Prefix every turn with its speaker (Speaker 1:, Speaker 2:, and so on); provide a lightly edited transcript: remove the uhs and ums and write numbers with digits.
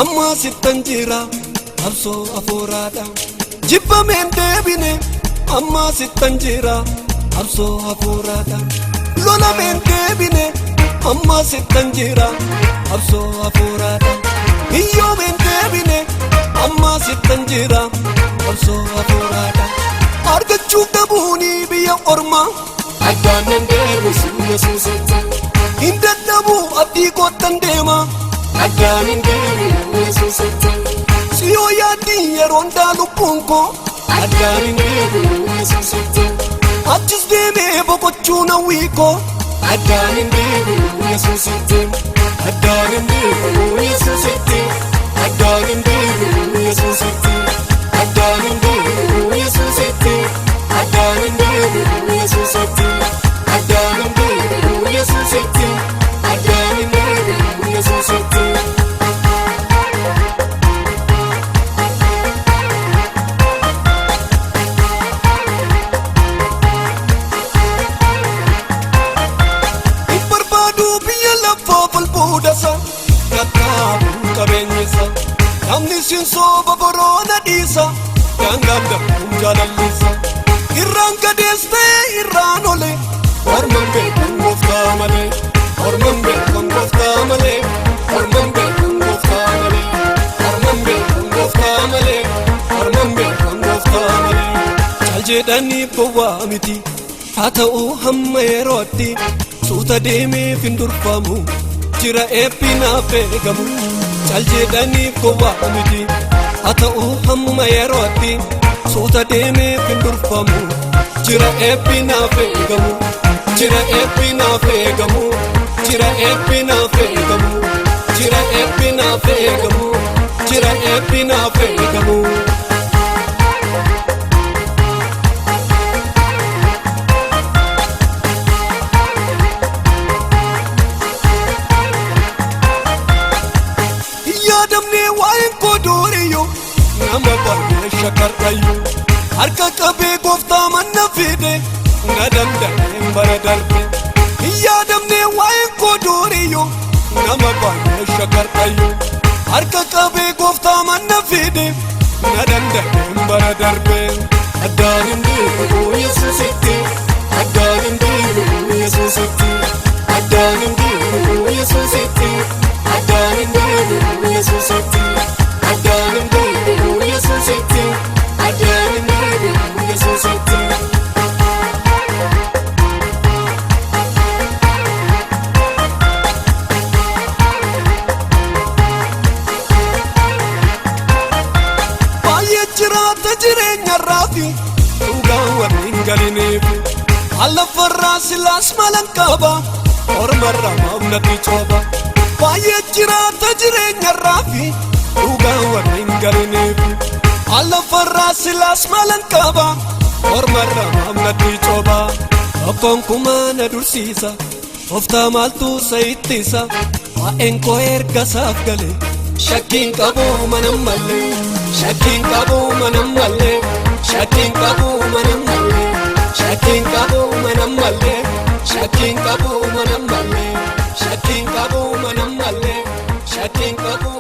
Speaker 1: Amma sittan jira qabsoo hafuuraadha. Jibbameen deebine amma sittan jira qabsoo hafuuraadha. Lolameen deebine amma sittan jira qabsoo hafuuraadha. Hiyyoomeen deebine amma sittan jira qabsoo hafuuraadha. Argachuu dhabuuni biyya ormaa
Speaker 2: Addaan nan deebisu Yesuusitti.
Speaker 1: Hin dadhabuu abdii koottan deema.
Speaker 2: Addaan hin deebi'u Yesuusitti.
Speaker 1: Siyoo yaaddii yeroon daa lubbuun koo
Speaker 2: Addaan hin deebi'u Yesuusitti.
Speaker 1: Achis deemee boqochuu hawwii koo
Speaker 2: Addaan hin deebi'u Yesuusitti. Addaan hin deebi'u Yesuusitti. Addaan hin deebi'u Yesuusitti. Addaan hin deebi'u Yesuusitti. Addaan hin deebi'u Yesuusitti. Addaan hin deebi'u Yesuusitti. Addaan hin deebi'u Yesuusitti.
Speaker 1: Hin barbaadu biyya lafaa falbuudasa Gattaabu qabeenyisa Namni siin sooba boroona dhiisa Daangaan darbuun jaalallisa Irraan gadees ta'e irraan ole Orman beekan gooftaa malee Orman beekan gooftaa malee Orman beekan gooftaa malee Orman beekan gooftaa malee Orman beekan gooftaa malee Cal jedhanii gowwaa miti haa ta'u hamma yerootti suuta deemeef hin durfamu jira eebbi naaf eegamu. Cal jedhaniif gowwaa miti haa ta'u hamma yerootti suuta deemeef hin durfamu jira eebbi naaf eegamu. Jira eebbi naaf eegamu. Jira eebbi naaf eegamu. Jira eebbi naaf eegamu. Jira eebbi naaf eegamu. Hin yaadamne waa'een koo duuriyyuu nama baay'ee shakarrayyuu harka qabee gooftaa manna fide na danda'een bara darbe. Hin yaadamne waa'een koo duuriyyuu nama baay'ee shakarrayyuu harka qabee gooftaa manna fide na danda'een bara darbe. Addaan hin deebi'u
Speaker 2: Yesuusitti. Addaan hin deebi'u Yesuusitti. Addaan hin deebi'u Yesuusitti. Addaan hin deebi'u Yesuusitti. Addaan hin deebi'u Yesuusitti. Addaan hin deebi'u Yesuusitti.
Speaker 1: Baay'ee jiraata jireenyarraa fi dhugaan warri hin galiniif Allafarraa silaas malan qaba ormarraa maaf natti cooba. Baay'ee jiraata jireenyarraa fi dhugaan warri hin galiniif Allafarraa silaas malan qaba ormarraa maaf natti cooba. Tokkoon kumaa na dursiisa tooftaa maaltu isa ittisa waa'een koo erga isaaf gale shakkiin qabu mana malee shakkiin qabu mana malee shakkiin qabu mana malee shakkiin qabu mana malee shakkiin qabu mana malee shakkiin qabu mana malee shakkiin qabu.